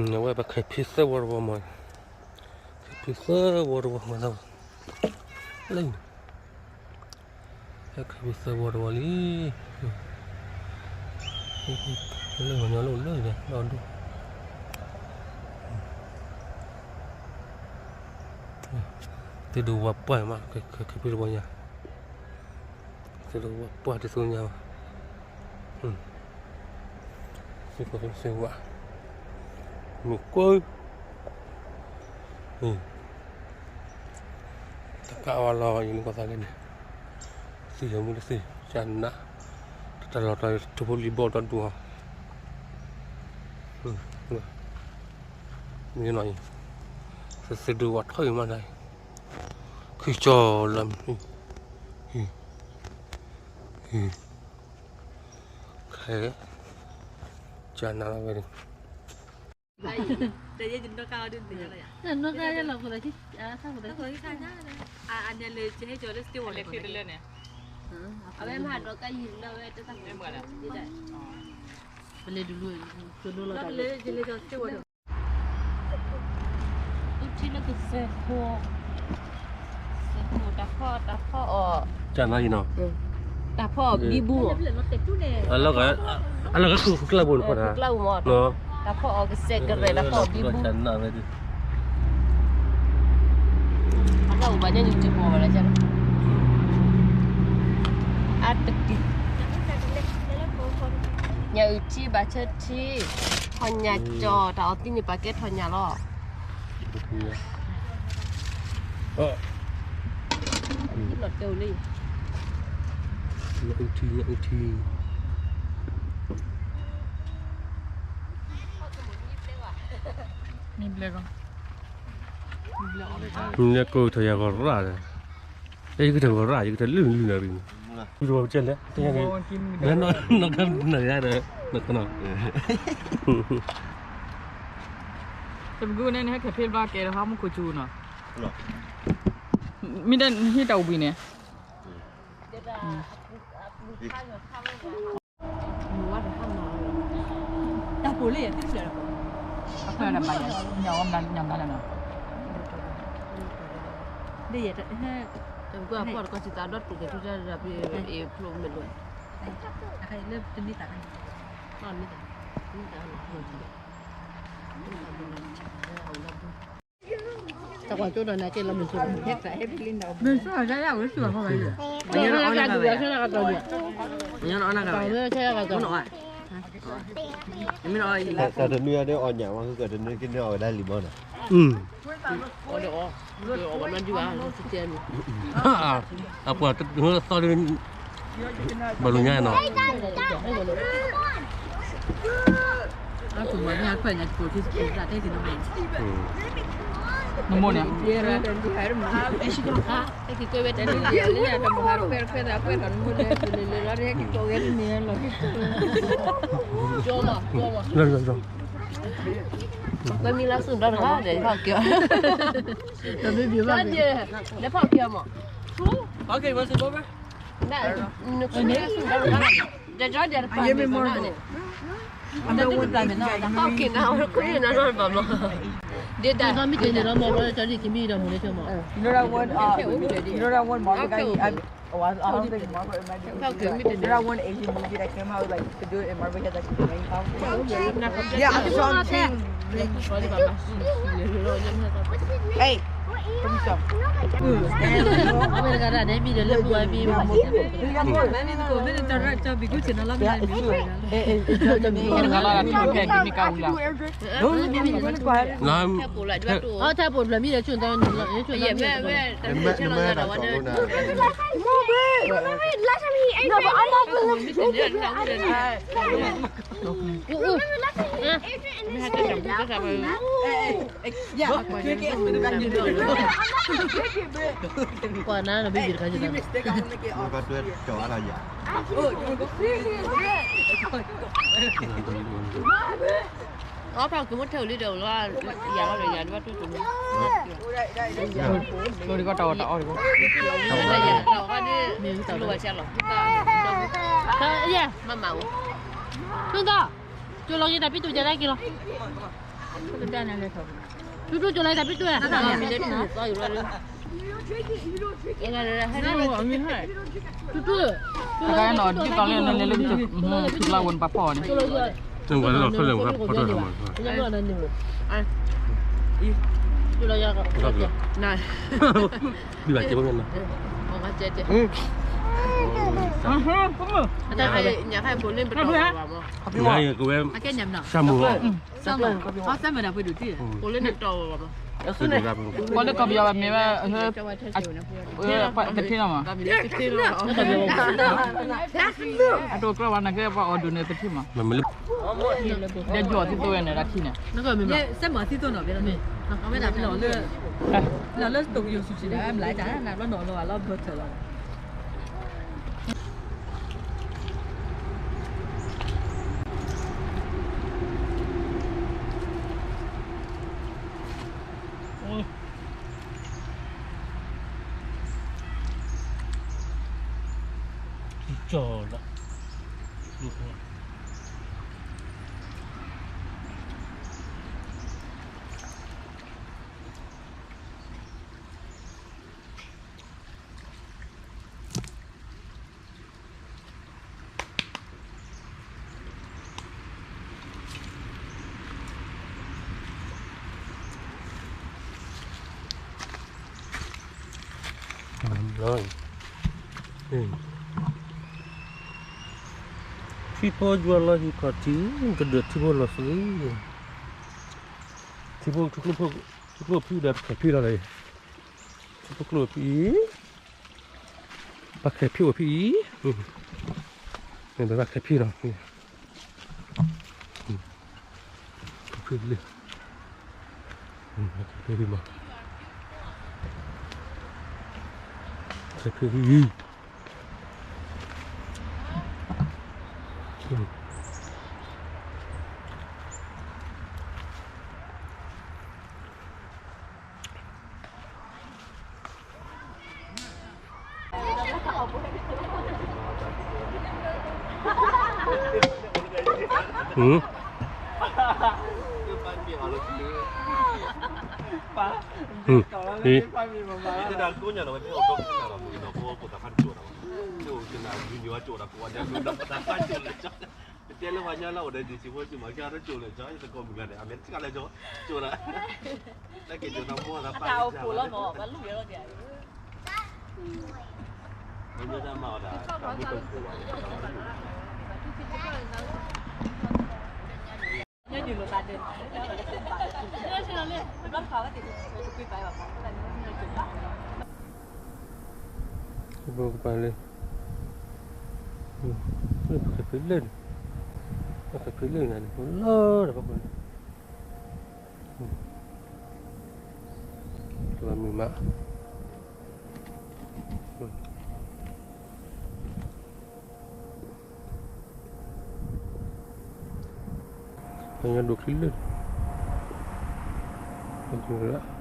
အဝဲ ပခဲဖံသၢဝီတဝီမး, ခဲဖံသၢဝီတဝီမး, လၢ ခဲဖံသၢဝီတဝီလံ, လၢမညီလၢလၢဒီး သုဒုးဝၤပှၢ်မး, ခဲဖံတဝီညါ, သုဒုးဝၤပှၢ်တသ့ၣ်ညါဘၣ်, သုဝၤ, မုၢ်ကိၢ်, တကးဝဲလီၤ ယနကွၢ်သးလဲၣ်န့ၣ်, သံယမုၢ်တသ့ၣ် ကနး, တၢ်လီၤတၢ်ထူဖိလံၤဘီတၢ်ဒူၣ်အီၤ, မ့ၢ်နီၤအံၤ, သုဒုးဝၤထီၣ်အံၤမးဒၣ်အံၤ, ခံကၠီလီၤ, ခဲ, ကနးလီၤဝဲန့ၣ် ပလဲၤဒုးလၢ, ထံလၢကစၢၢ်ခိၣ်, စၢၢ်ခိၣ်တၢ်ဖီၣ်, တၢ်ဖီၣ်, တၢ်ဖီၣ်အီၤဘံဘူ, အလီၢ်ကဲ ခုၣ်ကျၢၢ်ဘိန့ၣ်ဖီၣ်တၢ်, ခုၣ်ကျၢၢ်ဘိမး, တၢ်ဖီၣ်အီၤကစဲးကရဲး တၢ်ဖီၣ်အီၤဘံဘူ, အတၢ်အိၣ်ဘၣ်ညါ YouTube မး ဘၣ်လၢက, အတက့ၢ်, ညၣ်အုၣ်ထံ ဘၣ်ဆၢထံ, ထီၣ်ညၣ်ကၠီၣ် တၢ်အီၣ်သံန့ၣ် ပာ်ကဲထီၣ်ညၣ်လီၤ. လီၤတဲာ်လံ, ညၣ်အုၣ်ထံ, ညၣ်အုၣ်ထံ, မ့ၢ်ဘျဲၣ်ကီး, မ့ၢ်ဘျဲၣ်ကီးထီၣ်ယၤဂီၤရၣ်ဒီး, ယကထီၣ်ဂီၤရၣ် ယကထီၣ်လုၢ်လုၢ်နၤရံၣ်န့ၣ်, ဝံၤကလဲၣ်, နီၢ်ကနၢ်ယါဒီး, နီၢ်ကနၢ် တပကူန့ၣ် နဟဲခဲဖံဘျီကဲဒီးဟီမူခိၣ်ဆူၣ်နီၤ, မ့ၢ်တဟံးတၢ်အိၣ်ဘှံးန့ၣ်, တၢ်ပိာ်လၢယသ့ၣ်ဖျၢၣ်လီၤ, အဖျၢၣ်ညါဝဲမနုၤညါမနုၤလဲၣ်နီၤ, ဒ်ယဲ, တပကူအဖီၣ်တကီၢ်စံးသးဒီးတူၢ်ကဲထူတၢ်ဒီး ဖျိမ့ၢ်လိာ်, တၢ်ကွၢ်ကၠိဒီးနၤက့ၤလီၤမုၢ်ဆူၣ်, မ့ၢ်ဆူၣ်အီၤဒၣ်ယၤဝဲဆူၣ်အဖီၣ်ဘၣ်ယၤ, မ့ၢ်ဆူၣ်အီၤဒၣ်ယၤဝဲဆူၣ်အဖီၣ်ဘၣ်ယၤ, မ့ၢ်ဆူၣ်အီၤဒၣ်ယၤဝဲဆူၣ်အဖီၣ်ဘၣ်ယၤ, မ့ၢ်ဆူၣ်အီၤဒၣ်ယၤဝဲဆူၣ်အဖီၣ်ဘၣ်ယၤ, မ့ၢ်ဆူၣ်အီၤဒၣ်ယၤဝဲဆူၣ်အဖီၣ်ဘၣ်ယၤ, အပှၤသီလၢ ဘၣ်လိာ်ညါနီၤ, နမိၢ်န့ၣ်, လီၤလီၤလီၤ, လဲၤဖီၣ်က့ၤအီၤ, လဲၤဖီၣ်က့ၤအီၤမး, အီၣ်ဖးကမ့ၢ်ထဲလံဒီးလီၤ, ယၤလီၤဒီးယၤဒ်ဘၣ်တူၢ်တူၢ်မး, လီၤဒ်ကီတၢ်အီၣ်တၢ်အီၣ်ဒ်ဘၣ်, လီၤဝဲဆဲလီၤ, မၤမၤအိၣ်, တူၢ်သီ, ကၠိလီၤက့ၤတၢ်ပံတူၢ်ကဲဒၣ်က့ၤလီၤ, တူၢ်တူၢ်ကၠိလီၤက့ၤတၢ်ပံတူၢ်, တူၢ်တူၢ်, တၢ်နီၤ ဒ်သိးလၢနလဲၤလၢ သုကျါဝဲနပာ်ဖီၣ်အီၤန့ၣ်, သုလၢဝဲနပာ်ဖီၣ်ထီၣ်မး, ဘၣ်က့ၤဘၣ်မ့ၢ်နီၤ, ညါခါဖိလ့ၣ်ပတီၢ်ဘၣ်မး, ညါကဝဲ ဆၢမုၢ်လီၤ, ပှၤလၢကီၢ်ပယီၤဘၣ်မ့ၢ်ဝဲ သထ့နီၤမး, အတိကျၢၢ်ဝဲနကဲပှၤအီၣ်ဒိးန့ၢ်သထ့မး, ဒဲကၠီသံသိဝဲန့ၣ်ဒၣ်ထံန့ၣ်, စဲမၤသံသိနီၤ, အဝဲဒၣ်လီၤလၢ လီၤလၢ Tokyo ဆူၣ်ဆူၣ်န့ၣ် မၤတၢ်ဖဲလီၤလၢ လီၤလၢ Tokyo ဆူၣ်ဆူၣ်န့ၣ် မၤတၢ်န့ၣ် လီၤနီၤလီၤလီၤ ဘၢၣ်ထၢၣ်လီၤ. ကၠီလီၤ, ထံဖိယွၤလီၤဟံၣ်ခီၣ်ထံး, ကဒၢးထံဖိလီၤသ့, ထံဖိ, ထံဖိဖုဒီးပခဲဖံလီၤလီၤ, ထံဖိကျိဖံအံၤ ပှၤခဲဖံအိၣ်ဖံအံၤ, ပှၤခဲဖံလီၤ, ခဲဖံလၢ, ခဲဖံမး, ခဲဖံအံၤ တဲလၢပှၤညါလၢအိၣ်ဒီးဒံးစံးဖိစံးမၤကၢ်ရၢကၠိလၢကၠီ ယသကိးမုၢ်ဂၤန့ၣ် အမဲာ်တကးလၢကၠီ ကၠိလၢ တၢ်က့ၤကၠိတၢ်မူတၢ်ပာ်လၢကၠီ ပတဲလၢပှၤညါလၢအိၣ်ဒီးဒံးစံးဖိစံးမၤကၢ်ရၢကၠိလၢကၠီ ဘၣ်ကပၤလၢ ပှၤခဲဖံလၢာ်န့ၣ် ပှၤခဲဖံလၢာ်န့ၣ် လီၤဒီးဘၣ်ဃိန့ၣ် လီၤမုာ်မး ပှၤညါဒိးချံလၢာ် ပှၤ